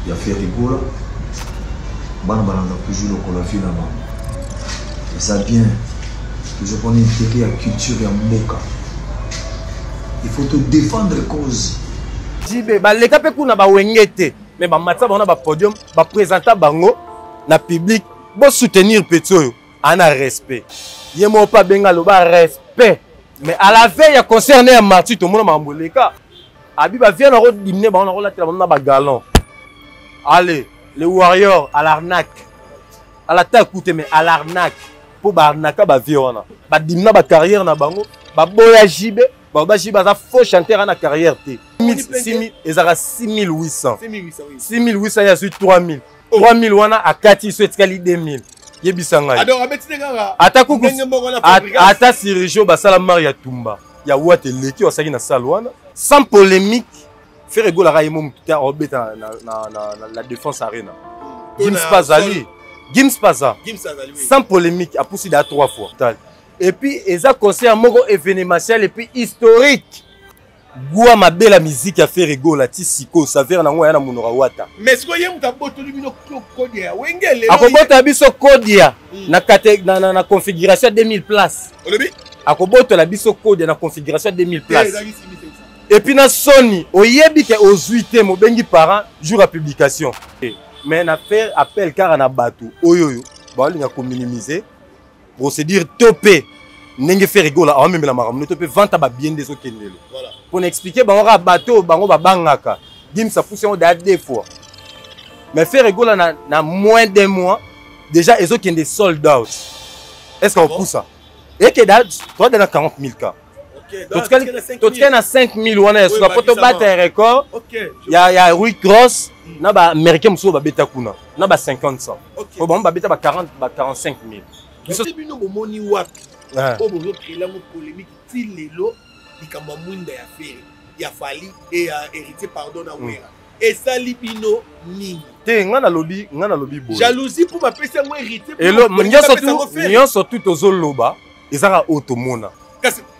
Ya Ferre Gola bana balanda toujours lokola vie na bango eza bien toujours mpona intérêt ya culture ya mboka il faut to défendre cause. JB baleka mpe kuna bawenge te mais bamatisa bango na bapodium bapresenta bango na public bosoutenir petit oyo ana respect ye moko mpe abenga aloba respect mais à la veille ya concert ne ya martyr tomona makambo eleka abi bavie nako dimine bango nakolatela bango na bagalon. Allez les warriors à l'arnaque, à l'attaque te mais à l'arnaque mpo baarnaka bavie wana badimina bacarrière na bango baboya JB baloba JB aza faux chanteur ana carrière te. Ezalaka 6800 6800 ye azwi 3000 3000 wana akati so etikali 2000 yebisa ngai ata kuku ata sirijo basala mari ya tumba ya wate eleki oyo asalaki na salle wana sans polémique. Ferre Gola ye mo motu te aobeta na la Défense Arena. Gims pas azali, Gims pas sans polémique apusi da trois fois. Et puis eza concert moko événementiel et puis historique. Gwa mabe la musique ya Ferre Gola ti sikoyo saveur nango ya na monoko ya wata. Mais sikoyo ye moto abotoli bino kodia ya Wenge lelo. Akobota biso kodia na, kate, na, na, na configuration ya 2000 places. Olobi? Akobotola biso kodia na configuration ya 2000 places. Et puis na soni oyebi ke ozwi te mobengi parent jour ya publication. Mais na faire appel kaka na bato oyo oyo baolinga kominimiser procédure to mpe ndenge Ferre Gola awamemela makambo to mpe vente ya babie nde ezokendele mpo na expliquer bango kaka bato oyo bango babangaka. Gims apusi yango daya deux fois mais Ferre Gola na moins d'un mois déjà ezokende sold out. Est ce que akopusa ekeda toada na 40 000 cas? Totikali na 5 000 wana ya suka mpo tobata ya record ya Rick Ross na baaméricain mosusu babeta kuna na ba 50 100 po bango babeta ba 40 ba 45 000. Biso bino bomoni wapi oyo bozocrela yango polémique ti lelo? Likambo ya mwinda ya Ferre, ya Fally et ya Héritier, pardon, na Wera esali bino nini? Te, nga nalobi boye. Jalousie mpo bapesi yango Héritier? Elo nyonso tu tozoloba ezaka oyo tomona.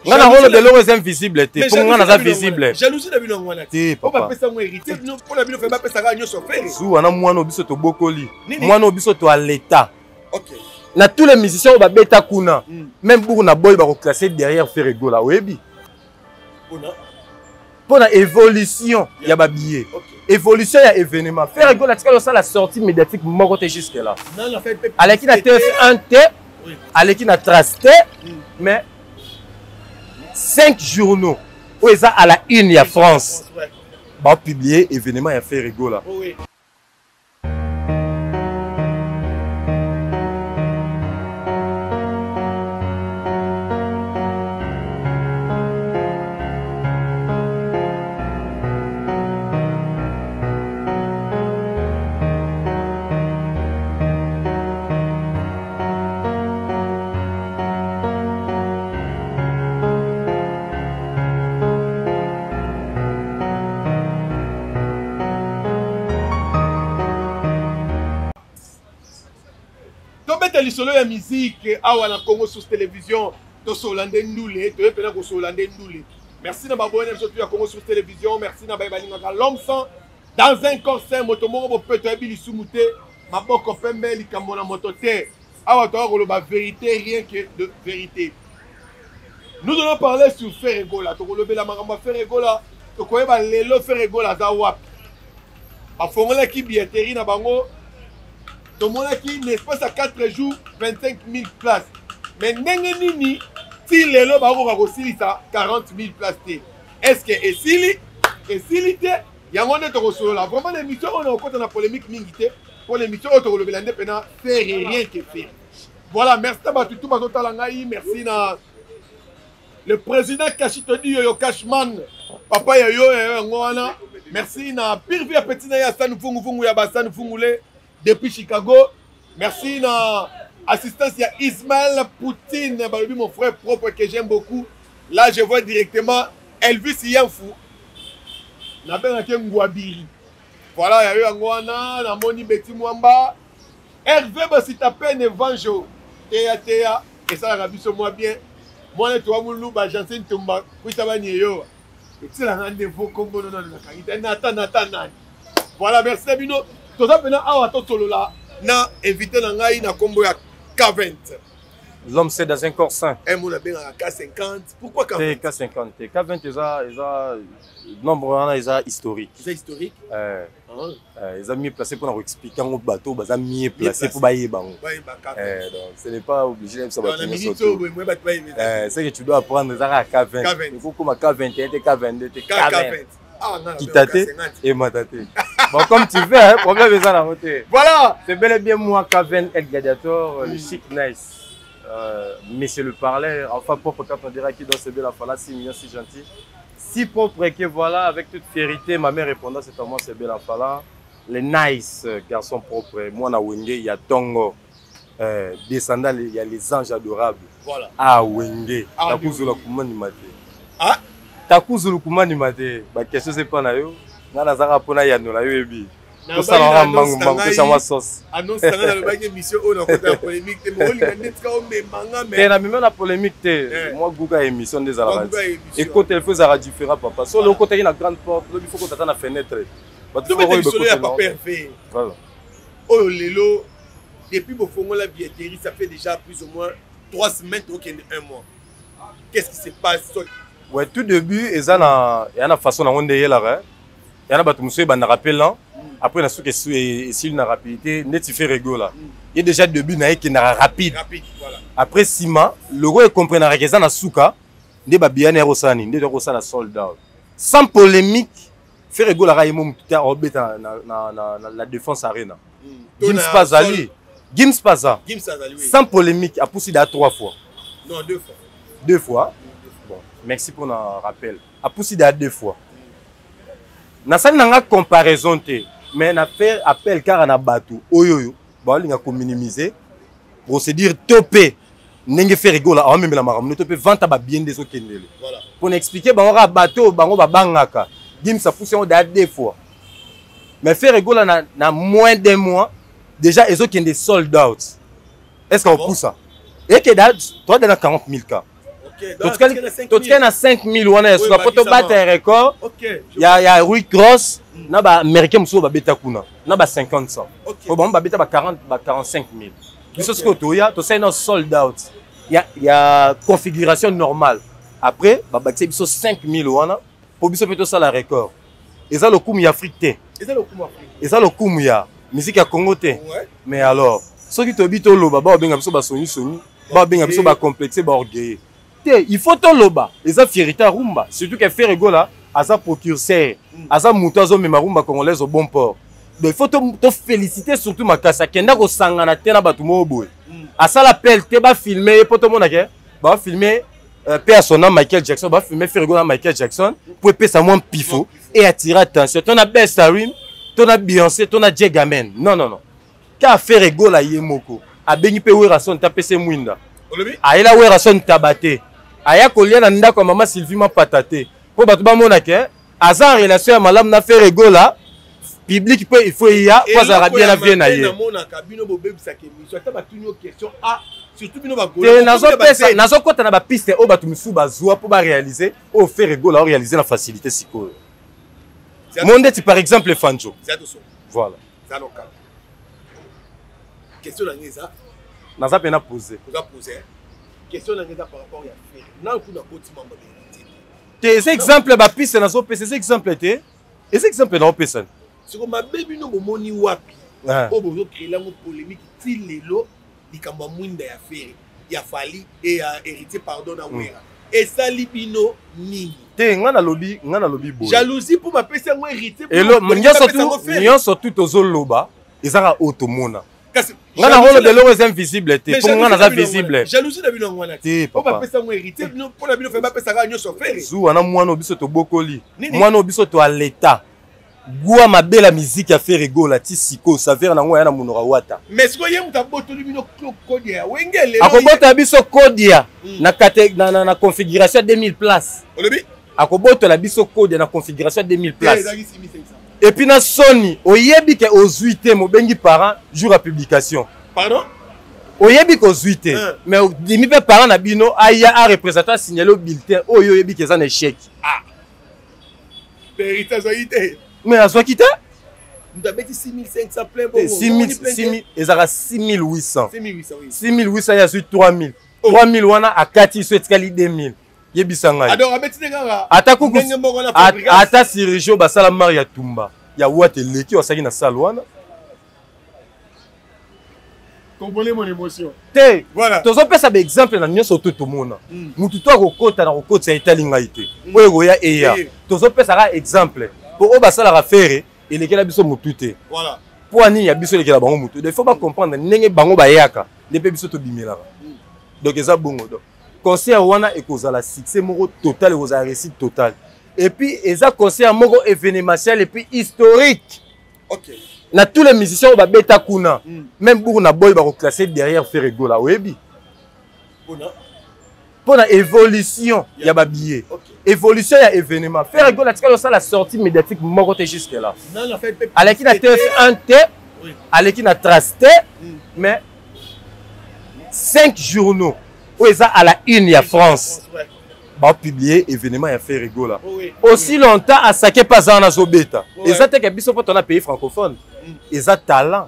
Nga nakoloba eloko eza invisible te mpo nga naza visible. Jalousie na bino yango wana. Te. Papa, bapesa yango Héritier mpona bino fe bapesaka nyonso Ferre. Zuwa na mwana oyo biso tobokoli, mwana oyo biso toaleta na tous les musiciens oyo babeta kuna, même buku na boy bakoclasse derrière Ferre Gola. Oyebi mpo na évolution ya babillet, évolution ya événement. Ferre Gola atikali osala sortie médiatique moko te jusque là. Aleki na TF1 te, aleki na Trace te, mais 5 journaux oyo eza à la une ya France bapublie événement ya Ferre Gola. Tobeta lisolo ya musique awa na Congo Source Télévision. Tosola nde ndule, toye mpena kosola nde ndule. Merci na baboye na biso tu ya Congo Source Télévision. Merci na baye balingaka l'homme sans dans un corps sain. Moto moko bopeto ayebi lisumu te, maboko pembe, likambo na moto te. Awa toya koloba vérité, rien que de vérité. Nous allons parler sur Ferre Gola. Tokolobela makambo ya Ferre Gola. Tokoyeba lelo Ferre Gola aza wapi. Bafongolaki billetterie na bango, tomonaki l'espace ya 4 jours 25 000 places. Mais ndenge nini ti lelo bakoka kosilisa 40 000 places te? Est ce que esili, esili te? Yango nde tokosolola vraiment na émission oyo. Nakokota na polémique mingi te mpo na émission oyo tokolobela nde mpena Ferre, rien que Ferre. Voilà, merci na bato tu bazotala ngai. Merci na le président Kashitodi Yoyo Cashman, papa ya yo ya yango wana. Merci na pire vie ya petit na ye Asani Vunguvungu ya Basani Vungule depuis Chicago. Merci na assistance ya Ismaël Poutine balobi, mon frère propre que j'aime beaucoup. Là je vois directement Elvis Yanfu, nabengaki Ngwabiri. Voilà, ya yo yango wana. Namoni Betty Mwamba, Hervé Basita Pene Vanjo, teya teya esalaka biso mwa bien. Mwana ete wa moluba Jansin Tumba kwita banieyo etielanga nde vo kombo nono nakangi te nata nata nani. Voilà, merci na bino. Toza pena awa tosolola na invité na ngai na kombo ya K20. L'homme c'est dans un corps sain. Un mot nabengaka K50. Pourquoi K20? Te K50 te. K20 eza eza nombre wana eza historique. Eza historique? Eh. Ah. Eza mieux placé mpona koexplike yango bato baza mieux placé mpo bayeba yango. Eh, donc ce n'est pas obligé nayebisa bato nyonso eh, ce que tu dois apprendre eza kaka K20. Ekokoma K21 te K22 te K20. Ah, kita te emata te bon comme tu veux hein, problème eza nango te. Voilà, c'est bel et bien moi K20 El Gladiator, le chic nice, monsieur le parleur, enfin propre quand on dirait qui doit se la fala, si mignon, si gentil, si propre que voilà, avec toute fierté ma mère répondant c'est à moi c'est bela fala, le nice garçon propre, moi na Wenge ya tongo, descendant il y a les anges adorables. Voilà. Ah Wenge. Ah, Takuzula kumanima te. Ah, Takuzulu kumanima te. Ba question c'est pas na yo. Nga nazaka mpona yanola yo yebi. Tosala nga mbangu mbangu tosa mwa sauce. Annonce na nga nalobaki émission oyo nakota ya polémique te, mais olinga nde tika omema nga. Te, na mema na polémique te. Mwa guka ya émission nde ezalaka ekota, il faut ezalaka différent papa. So okotaki na grande porte, lobi faut kotata na fenêtre. Bato tobeta lisolo ya papa Hervé. Voilà. Oyo lelo depuis bofongola billetterie, ça fait déjà plus ou moins 3 semaines, tokende un mois. Qu'est-ce qui se passe? Ouais, tout début eza na ya na façon nango nde eyelaka ya na bato mosusu ebandaka mpe lent, après na suki esili na rapidité neti Ferre Gola. Ye déjà début na ye ekendaka rapide. Rapide, voilà. Après nsima logo ekomprenaka eza na suka nde babiyani ya kosala nini, nde toya kosala sold out sans polémique. Ferre Gola aka ye mo motu te aobeta na la Défense Arena. Gims pa azali, Gims paza. Gims azali, oui. Sans polémique apusi da trois fois. Non, deux fois. Deux fois. Bon, merci pour le rappel. Apusi da deux fois. Nasali nanga comparaison te, mais na faire appel kaka na bato oyo oyo baolinga kominimiser procédure to mpe ndenge Ferre Gola aomemela makambo ne to mpe vente ya babie nde ezokendele. Voilà. Mpona expliquer bango kaka bato oyo bango babangaka Gims apusi yango da deux fois, mais Ferre Gola na moins d'un mois déjà ezokende sold out. Est ce que opusa ekeda toada na 40 000 cas? Ok, donc, totikali na 5 000. Totikali na 5 000 wana ya suka Oui, mpo tobata ya record ya Rick Ross na baaméricain mosusu oyo babeta kuna na ba 50 100. Po bango babeta ba 40, ba 45 000. Biso sikoyo toya tosali na sold out ya configuration normale, après babakisa biso 5 000 wana mpo biso mpe tosala record. Eza lokumu ya Afrique te. Eza lokumu Afrique. Eza lokumu ya musique ya Congo te. Mais alors soki toyebi toloba, baobenga biso basongisongi, baobenga biso bacomplexe, baorgueilleux te. Il faut toloba, eza fierté ya rumba, surtout que Ferre Gola aza précurseur, aza moto azomema rumba congolaise au bon port. Donc il faut toféliciter surtout makasi. Akenda kosangana te na bato moko boye, asala appel te bafilme ye mpo tomona ke bafilme pe ya son nom Michael Jackson, bafilme Ferre Gola na Michael Jackson po epesa mwa mpifo et attirer attention to na Best Rim, to na Beyoncé, to na Jegamen. Non, non, non, ka Ferre Gola ye moko abengi mpe Werrason te, apesi mwinda. Olobi? Ayela Werrason taba te, aya kolia na ndako ya mama Sylvie Mapata te mpo bato bamona ke aza en relation ya malamu na Ferre Gola. Public mpe il faut eya po azalaka bien na vie na ye. Namonaka bino bobebisaka émission ata batuni yo question a surtout bino. Te, nazopesa, nazokɔta na bapiste oyo bato mosusu bazwa mpo baréalise oyo Ferre Gola oréalise na facilité. Sikoyo mo ndeti par exemple Fanjo, voilà. Question na ngai eza Naza mpena posé. Oza posé. Question na ngai eza par rapport ya Ferre nanu kuna koti mambo ya Te, eza exemple, bapiste nazopesa eza exemple te, eza exemple naopesa. Siko mabe bino bomoni wapi oyo bozocréela yango polémique ti lelo? Likambo ya mwinda ya Ferre, ya Fally e ya Héritier, pardon, na Wera esali bino nini? Te, nga nalobi boye. Jalousie mpo bapesi yango Héritier? Elo nyonso tu, nyonso tu tozoloba ezaka oyo tomona. Kasi Nga nakoloba eloko eza invisible te, mpo nga naza visible. Jalousie na bino yango wana. Te. Po papa. Bapesi yango Héritier, bino mpona bino fe bapesaka nyonso Ferre. Zuwa na mwana oyo biso tobokoli. Nini? Mwana oyo biso toaleta gwa mabela miziki ya Ferre Gola ti sikoyo savere nango aya na monoko ya Wata. Mais sikoyo ye moto abotoli bino kodia ya Wenge lelo. Akobota biso kodia na configuration ya 2000 place. Olobi? Akobotola biso kodia na configuration ya 2000 place. Ezalaki 6500. Et puis na soni oyebi ke ozwi te, mobengi parent jour ya publication. Pardon? Oyebi kozwi te, Hein. mais ondimi mpe parent na bino aya areprésente, asignale bulletin oyo oyebi ke eza na échec. Héritier azwaki te? Mais azwaki te. Moto abeti 6500 plein bongo. 6000 ezalaka 6800. 6800 oui. 6800 ya zwi 3000. 3000 wana akati so etikali 2000. Yebisa ngai. Alors abeti te kaka. Ata kuku ata Sergio basala mari ya tumba ya wate eleki osalaki na salle wana. Comprenez mon émotion. Te. Voilà. Tozopesa ba exemple na nyonso to tomona. Mutu to akokota na kokotisa etali ngai te. Oyo ekoya eya. Tozopesa kaka exemple. Po oyo basalaka Ferre elekela biso mutu te. Voilà. Po nini ya biso elekela bango mutu. Il faut ba comprendre ndenge bango bayaka nde mpe biso tobimelaka. Donc eza bongo donc concert wana ekozala succès moko total, ekozala réussite totale. Et puis eza concert moko événementiel et puis historique. Okay. Na tous les musiciens oyo babeta kuna, même Burna Boy bakoclasser derrière Ferre Gola, oyebi mpona évolution ya babillet, évolution ya événement. Ferre Gola atikali osala sortie médiatique moko te jusque là. Aleki na TF1 te, aleki na Trace te, mais 5 journaux oyo eza à la une ya France bapublier événement ya Ferre Gola. Aussi longtemps asake mpe aza wana azobeta, eza teke biso mpo tona pays francophone. Eza talent,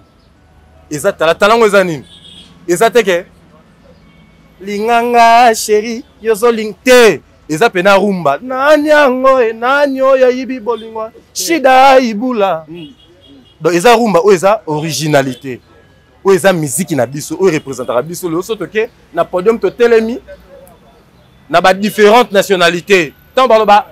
eza talent. Talent ngo eza nini? Eza teke linganga chéri yozoling te, eza pena rumba nani yango e nani oyo ayibi bolingo shida ibula. Donc eza rumba oyo eza originalité, oyo eza miziki na biso, oyo représentaka biso. Lelo so toke na podium, totelemi na ba différentes nationalités, ntango baloba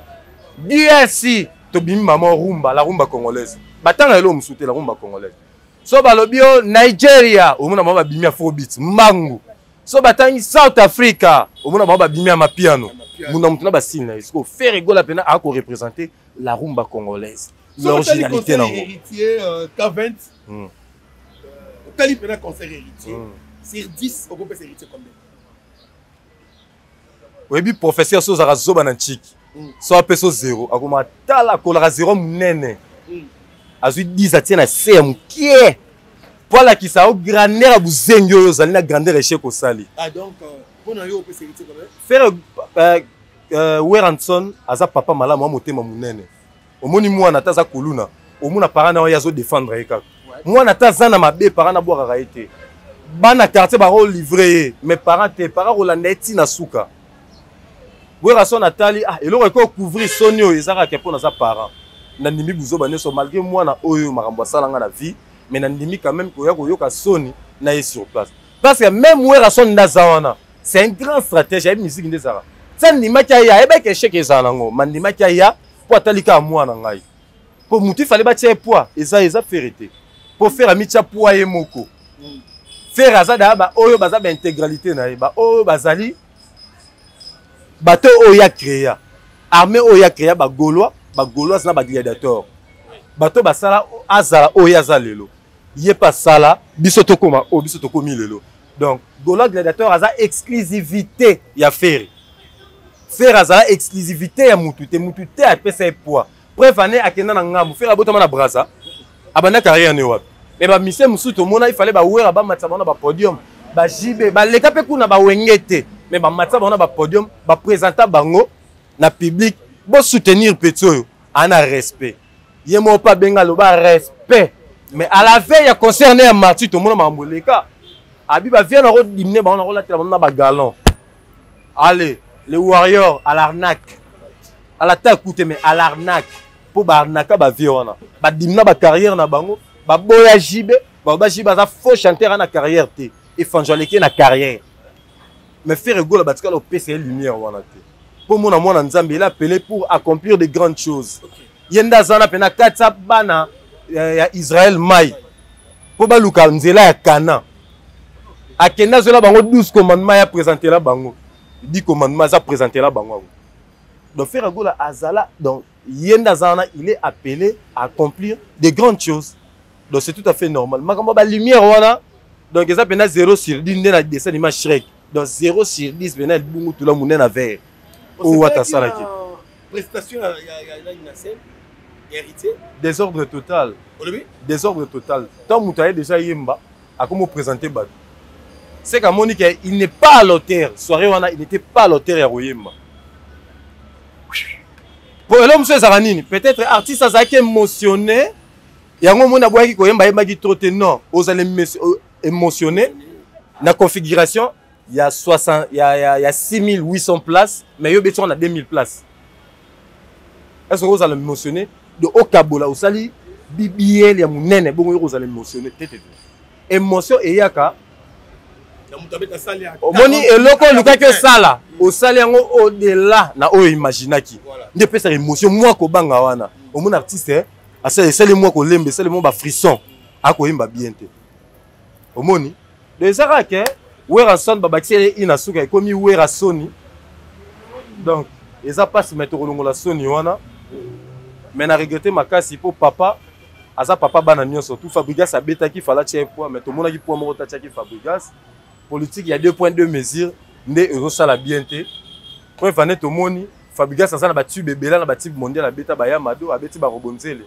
DRC, tobimi mama rumba, la rumba congolaise. Batanga lelo mosusu te, la rumba congolaise. So balobi o Nigeria, omona bango babimi afrobeat mbangu. So batangi South Africa, omona bango babimi ya mapiano. Muna motu na basile na ye. Siko Ferre Gola mpena akoreprésente la rumba congolaise, l'originalité nango. Héritier K20, otali mpena concert Héritier, sur 10 okopesa Héritier combien? Oyebi professeur so ozalaka zoba na ntiki, so apesa 0, akoma tala akolaka 0 monene. Azwi 10, atie na se ya mokie po alakisa yo grandeur ya buzengi oyo ozali na grandeur échec osali. Ah, donc mpona yo opesa Héritier combien? Ferre, Werrason aza papa malamu, a motema monene. Omoni mwana ata aza kuluna, omona parent na oyo azodefendre ye kaka. Mwana ata aza na mabe, parent nabwakaka ye te. Bana quartier bakolivre ye, mais parent te, parent kolanda ye ntina suka. Werrason atali, ah, eloko ekoki couvrir soni oyo eza kaka mpo naza parent, nandimi buzoba nyonso malgré mwana oyo makambo asalanga na vie, mais nandimi quand même koya koyoka soni na ye sur place, parce que même Werrason nde aza wana, c'est un grand stratège, ayebi musique nde ezalaka. Ti andimaki aya, ayebaki échec ezala nango, ma andimaki aya mpo atali kaka mwana ngai, mpo motu ifale batia ye poids eza Ferre te, mpo Ferre amitia poids ye moko. Ferre aza daya baoyo baza baintégralité na ye, baoyo bazali bato oyo ya créa armée, oyo ya créa bagaulois, bagauloise na bagladiateur, bato basala azala oyo aza lelo. Ye mpe asala biso tokóma oyo biso tokómi lelo. Donc gaulois gladiateur aza exclusivité ya Ferre. Ferre azala exclusivité ya mutu te, mutu te apesa ye poids. Preuve ane akenda na ngambu. Ferre abotama na Braza, abanda carrière ne wapi? Mais bamisie mosusu tomona ifale bawera bamatisa bango na bapodium, bajibe baleka mpe kuna, bawenge te, mais bamatisa bango na bapodium, baprésenta bango na public, bosoutenir petit oyo ana respect. Ye moko mpe abenga aloba respect. Mais à la veille ya concert ne ya martyr, tomona makambo eleka. Abi bavie na kodimine bango na kolatela bango na bagalon. Allez les warriors à l'arnaque, à l'attaque te, mais à l'arnaque, mpo baarnaka bavie wana, badimina bacarrière na bango, baboya JB, baloba JB aza faux chanteur, ana carrière te, efanjo aleki na carrière. Mais Ferre Gola batikala opesa ye lumière wana te, mpo mona mwana Nzambe, il est appelé pour accomplir de grandes choses. Ye nde aza wana mpena kati ya bana ya Israel mai mpo baluka nzela ya Kana. Akende azwela bango 12 commandement, ya présentela bango 10 commandement, aza présentela bango yango. Donc Ferre Gola azala, donc ye nde aza wana, il est appelé à accomplir de grandes choses. Donc c'est tout à fait normal makambo ya balumière wana. Donc eza mpena 0 sur 10 nde na dessin animé Shrek. Donc 0 sur 10 mpena libungu tula monene na vert oyo wata asalaki. Prestation ya na scène Héritier? Désordre total. Olobi? Désordre total. Tant moto aye déjà yemba, akomi oprésente bato, c'est qu'amoni ke il n'est pas à l'auteur. Soirée wana, il n'était pas à l'auteur ya koyemba. Po eloko mosusu ezalaka nini? Peut-être artiste azalaki émotionné. Yango omoni aboyaki koyemba, ayembaki trop te. Non, ozala émotionné na configuration ya 60 ya 6800 places, mais yo obeti yango na 2000 places. Est ce que ozala émotionné de okabola osali BBL ya monene bongo, yo kozala émotionné te te te. Émotion eyaka na moto abeta sale ya omoni eloko olukaki osala, osali yango au-delà na oyo imaginaki. Nde epesaka émotion mwa kobanga wana. Omoni artiste asali, esali mwa kolemba, esali mwa bafrisson, akoyemba bien te. Omoni, donc eza kaka ke Werrason babakisi ye i na suka, ekomi Wera soni. Donc eza mpasi, me tokolongola soni wana. Mais na regrette makasi mpo papa aza papa bana nyonso tu. Fabregas abetaki, fala tia ye poids, mais tomonaki poids moko tatiaki Fabregas. Politique ya 2.2 mesure nde ezosala bien te. Preuve ane, tomoni Fabregas aza na batube ebele, na batube mondial, abeta bayamado, abeti barobonzele.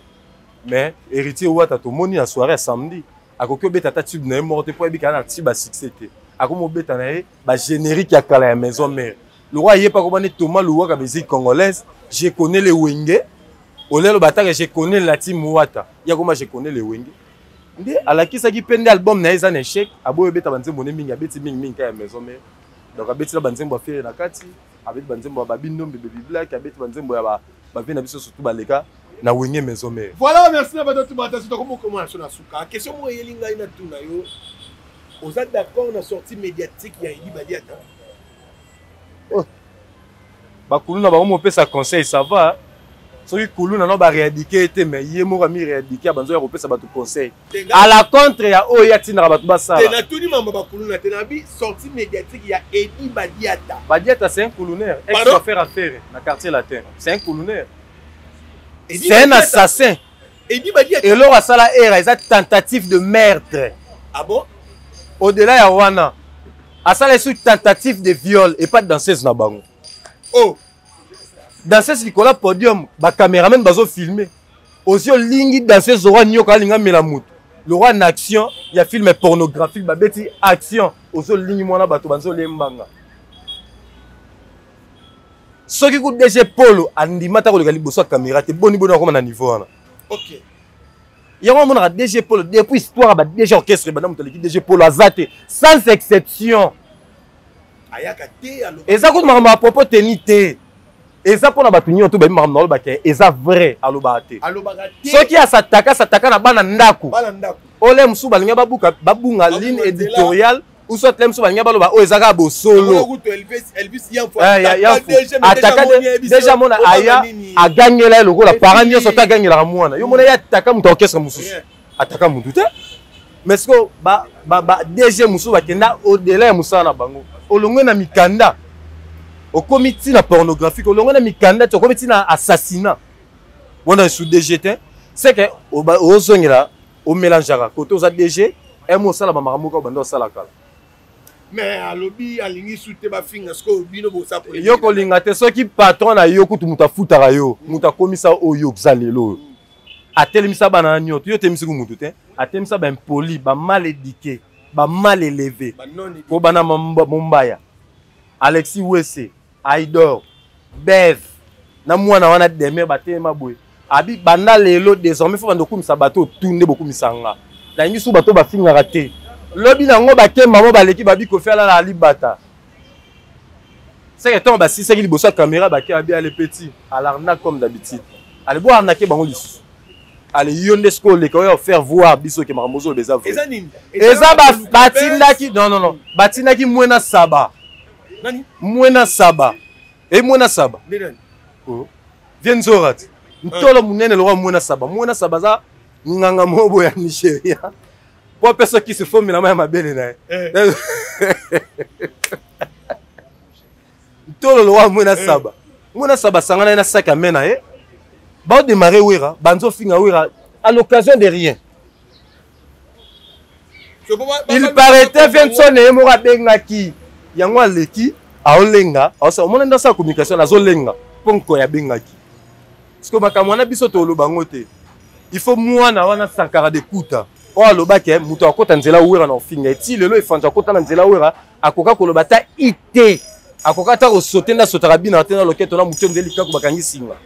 Mais Héritier Wata, tomoni na soirée ya samedi, akoki obeta ata tube na ye moko te, mpo ayebi kaka na tube asuccès te. Akomi obeta na ye bagénérique ya kala ya Maison Mère. Le roi aye pa komani Thomas Luwaka, musique congolaise, je connais le Wenge. Olelo bataka je connais la team Wata, ya koma je connais le Wenge. Nde alakisaki mpe nde album na ye eza na échec. Aboyi obeta banzembo ne mingi, abeti mingi mingi kaka ya Maison Mère. Donc abeti na banzembo ya Ferre na kati, abeti banzembo ya Babindombe, Baby Black, abeti banzembo ya bavie na biso, surtout baleka na Wenge Maison Mère. Voilà, merci na bato tubata. Tokomokoma na so na suka. Question moko eyeli ngai na tuna yo: oza d'accord na sortie médiatique ya Edi Badiata? Oh. Bakulu na bango mopesa conseil, ça va. Soki kulu nano barééduquer te, mais ye moko ami rééduquer, abanzo ya kopesa bato conseil à la contre ya oyo atindaka bato basala. Natuni mamba bakulu na te, nabi sortie médiatique ya Edi Badiata. Badiata, c'est un kulunaire, ex chauffeur à Ferre na Quartier Latin. C'est un kulunaire, c'est un assassin. Edi Badiata. Eloko asala era eza tentative de meurtre. Ah bon? Au-delà ya wana, asala esu tentative de viol epa danseuse na bango. Oh. Danseuse likolo ya podium, bacameraman bazofilme. Osi olingi danseuse owa nyoka, alingi amela moto le roi na action ya film pornographique, babeti action, osi olingi mwana bato banzolembanga. Soki ku DG Polo andima ata koleka liboso ya caméra te, boni boni akoma na niveau wana? Yango amonaka DG Polo, depuis histoire ya ba DG orchestre ebanda, moto aleki DG Polo aza te, sans exception. Ayaka te. Eza kutu makambo ya propos teni te, eza mpona bato nyonso bayebi makambo na olobaka, eza vrai, alobaka te. Alobaka te. Soki asataka, asataka na bana ndako. Bana ndako. Ole mosusu balingi babuka, babunga ligne éditoriale, ou soit le mosusu balingi baloba oyo eza kaka bosolo. Ataka déjà, mona aya agangela ye lokola parent nyonso te agangelaka mwana. Yo mona ye ataka moto ya orchestre mosusu, ataka motu te. Mais siko ba DG mosusu bakenda au-delà ya mosala na bango. Olongwe na mikanda, okomi ntina pornographique, olongwe na mikanda ti okomi ntina assassinat wana su DG te. C'est que ozongela, omélangeaka kote oza DG emo, osala bamakambo kaka banda osala kala. Mais alobi alingi su te bafinga. Sikoyo bino bosa yo kolinga te. Soki patron na yo kutu moto afutaka yo, moto akomisa oyo oza lelo oyo, atelemisa bana na nioto, yo otelemisi ku mutu te. Atelemisa baimpoli, bamal éduqué, bamal élevé, kobana Mombaya, Alexis Wese, Aidor, Bev na mwana wana Demer, batelema boye. Abi banda lelo, désormais faut banda okumisa bato tu nde bokumisa nga. Nalingi su bato bafingaka te. Lobi nango bakemba mo baleki, babi Kofi alala alibata seke. Ntango basisaki liboso ya caméra, bake, abi ale petit à l'arnaque comme d'habitude, ale bo arnaque bango lisusu. Ale yo nde sikoyo oleka oyo faire voir biso ke makambo ozoloba eza vrai. Eza batindaki, non, non, non, batindaki Mwena Saba. Mwena Saba e Mwena Saba. Oh. Vie nzora ti ntolo monene lokwa Mwena Saba. Mwena Saba aza nganga moko boye ya Nigeria, po apesa kisi fomela ya mabele na ye. Ntolo lokwa Mwena Saba. Mwena Saba asangana ye na saki ame na ye, baodémarre Wera, banzofinga Wera à l'occasion de rien. Il paraît Vincent ye moko abengaki yango, aleki aolenga, omona nde asala communication, azolenga mpo nkoy abengaki. Parce makambo wana biso toloba yango te. Il faut mwana wana Sankara de Kuta oyo alobaki moto akota nzela Wera na ofinga eti lelo efanzo akota na nzela Wera, akoka koloba ata ite, akoka ata kosote nde asotaka bino te na loketo na motu nde likaku bakangi singa,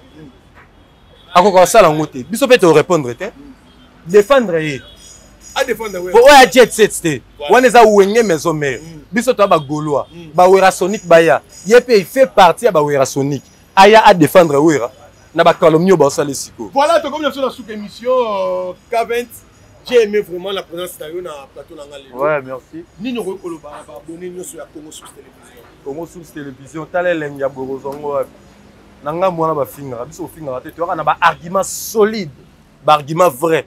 akoka kosala yango te. Biso mpe torépondre te. Défendre ye. A défendre Werra. Po oyo ya jet set te. Wana eza Wenge Maison Mère. Biso toya ba Gaulois. Ba Werrasonic baya. Ye pe il fait partie ya ba Werrasonic. Aya a défendre Werra na ba calomnie oyo baosala sikoyo. Voilà, tokomi na biso na suka émission euh, K20. J'ai aimé vraiment la présence na yo na plateau na nga lelo. Ouais, merci. Nini okoki koloba na ba abonné nyonso ya Congo Source Télévision? Congo Source Télévision, tala elengi ya bokozwa ngo wapi? Na ngambo wana bafingaka biso, ofingaka te, toyaka na ba argument solide, ba argument vrai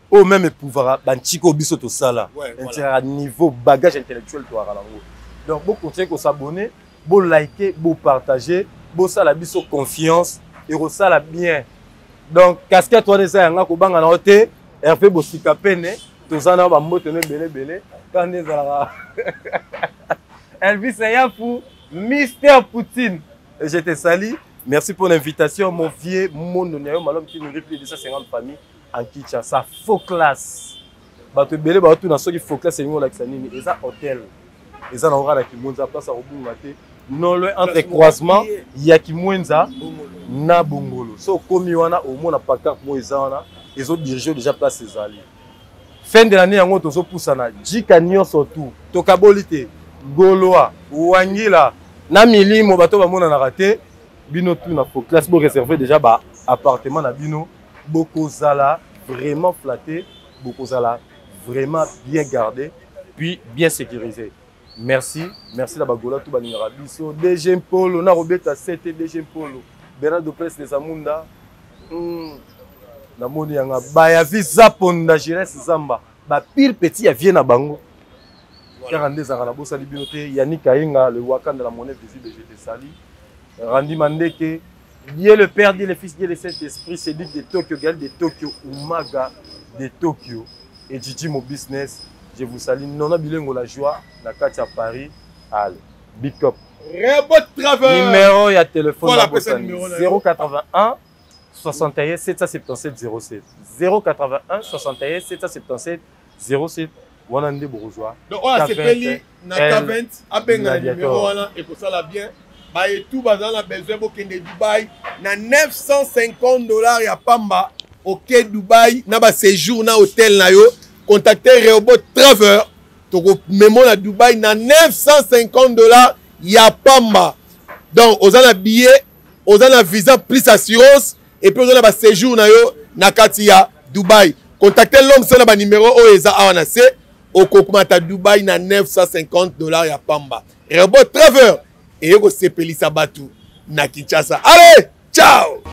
oyo même eprouvaka bantika oyo biso tosala intiraka niveau bagage intellectuel toyaka nango. Donc bocontinue kosabonner, bolike, bopartage, bosala biso confiance, ekosala bien. Donc casquette wana eza yanga, kobanga na yo te. Hervé Bosika pene toza na bambote no ebele ebele kaka nde ezalaka. Elvis Ayafu, Mister Poutine, je te salue. Merci pour l'invitation, mon vieux Mondo Nyayo Malom qui nourrit plus de 250 familles en Kinshasa. Faux classe. Bato ebele baotuna soki faux classe elingi olakisa nini. Eza hôtel. Eza na ora na Kimwenza, place ya kobunga te. Non loin entre croisement ya Kimwenza na Bongolo. So okomi wana omona pancarte moko eza wana ezodirige déjà place ezali. Fin de l'année yango tozopusana jika nyonso tu tokaboli te Gaulois, Wangila na milimo bato bamonanaka te, bino tu na faux classe bo réserver déjà ba appartement na bino, bokozala vraiment flatté, bokozala vraiment bien gardé puis bien sécurisé. Merci, merci na bagola tu balingaka biso. DG Mpolo na kobeta CT DG Mpolo, Bernardo Presse des Amunda. Namoni yanga bayavi Zaponda Gires Zamba, ba pire petit ya vie na bango. Kaka nde ezalaka na bosali bino te. Yannick Kayenga, le Wakanda, la monnaie visible, je te salue. Randy Mandeke, Dieu le Père, Dieu le Fils, Dieu le Saint-Esprit, Cédric de Tokyo, Gaël de Tokyo, Umaga de Tokyo et Gigi Mo Business, je vous salue. Nona Bilengo la joie, na kati ya Paris. Allez, big up. Rebot Travel. Numéro ya téléphone Voilà, na bosani. pesa numéro na yo. 081 61 777 07. 081 61 777 07. Wana nde bokozwa. Donc oyo asepeli na K20, K20 abenga na Gladiator. numéro wana ekosala bien. Baye tout baza na besoin bokende Dubai na 950 $ ya pamba, oke Dubai na ba séjour na hôtel na yo. Contacter Rehoboth Travel, tokomemo na Dubai na 950 $ ya pamba. Donc oza na billet, oza na visa plus assurance et puis oza na ba séjour na yo na kati ya Dubai. Contacter l'homme na ba numéro oyo eza awa na se, okokomata Dubai na 950 $ ya pamba. Rehoboth Travel eye kosepelisa bato na Kinshasa. Allez, ciao.